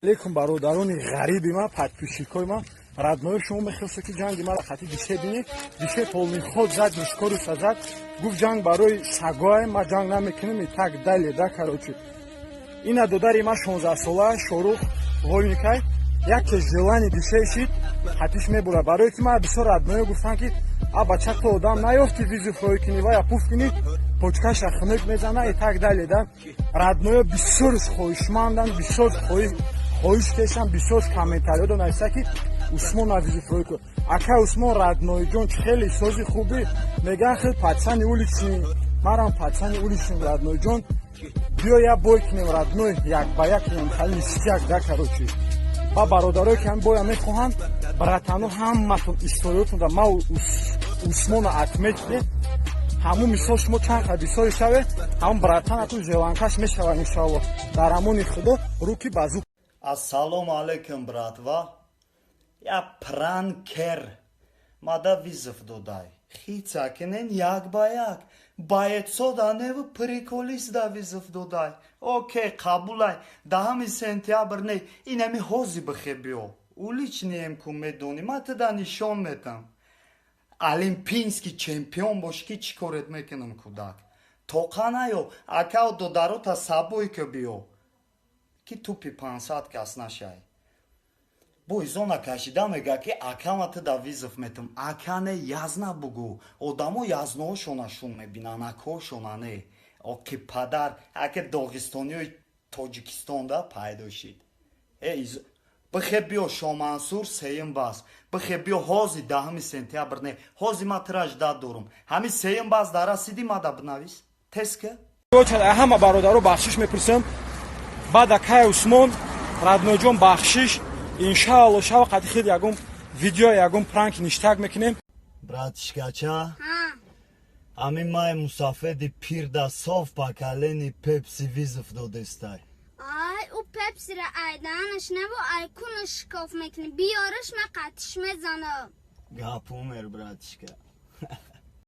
Алейкум, бародарони ғариби ман, подписчикои ман, родной. Шумо мехостед, ки ҷанги мара хати дише бинед. Дише полный ход зад, мишкоруса зад, гуфт, ҷанг барои сагоае, ма ҷанг намекунем и так далее, да. Короче, ина додари ма 16-сола Шорух вольникай, яке желание дише шид, хатиш мебура, барое ки ма бисёр родное гуфтам, ки а бача, ту одам наёфти, вызов рой кунӣ, вая пуф кунӣ, почкаша хунук мезана и так далее, да. Родное бисёр хоҳишманданд, бисёр хоҳиш кешам, бисёр комментариёдо нависта, ки Усмон вызов рой кун. Ака Усмон, роднойҷон, хеле сози хубӣ, меган, хел пацани уличный, марам пацани уличный. Роднойҷон, биё, я бой кунем, родной, як ба як кунем, хали ништяк, да. Короче, ба бародарое ки ҳами боя мехоҳанд, братано, ҳаматон историётонда ма Усмона отметьте. Ҳамун мисол шумо чанд қа бисёре шаве, ҳамун братанатон желанкаш мешавад, иншоалло. Дар амони Худо, руки базу. Ассалому алайкум, братва. Я пранкер мада вызов додай, хица кунен, як ба як боецо даневу приколист да вызов додай. Окей, қабулай. 10 сентябр не, инами ҳози бихе, биё, уличныем ку, медонӣ, ма туда нишон метам. Олимпийский чемпион бош, ки чӣ корет мекунам, кӯдак тоқа наё. Акао додарота сабой ки биё, ки тупи 500 кас нашай. Бо изона кашида мега, ки акама туда вызов метам. Ака не, язна бугӯ. Одамо язноошона шун мебинанд, акоошона не. Оки падар аке доғистониёи Тоҷикистон да пайдо шид. Э, бихе, биё, Шомансур, сеюм бас, бихе, биё ҳози 10 сентябр не, ҳози ма тира ждать дорум. Ҳами сеюм бас дарасиди, мада бинавис теска. Ҳама бародаро бахшиш мепурсам. Баъд акай Усмон, роднойҷон, бахшиш. Иншаалло, шава қати хел ягон видео, ягон пранк ништяк мекунем. Братишкача, ҳамин май мусафеди пир да соф поколение Пепси вызов додестай. Ай, ӯ Пепсира айдаанаш наву айкуна шикоф мекунӣ. Биёраш, ма қатиш мезанам. Гап умер, братишка.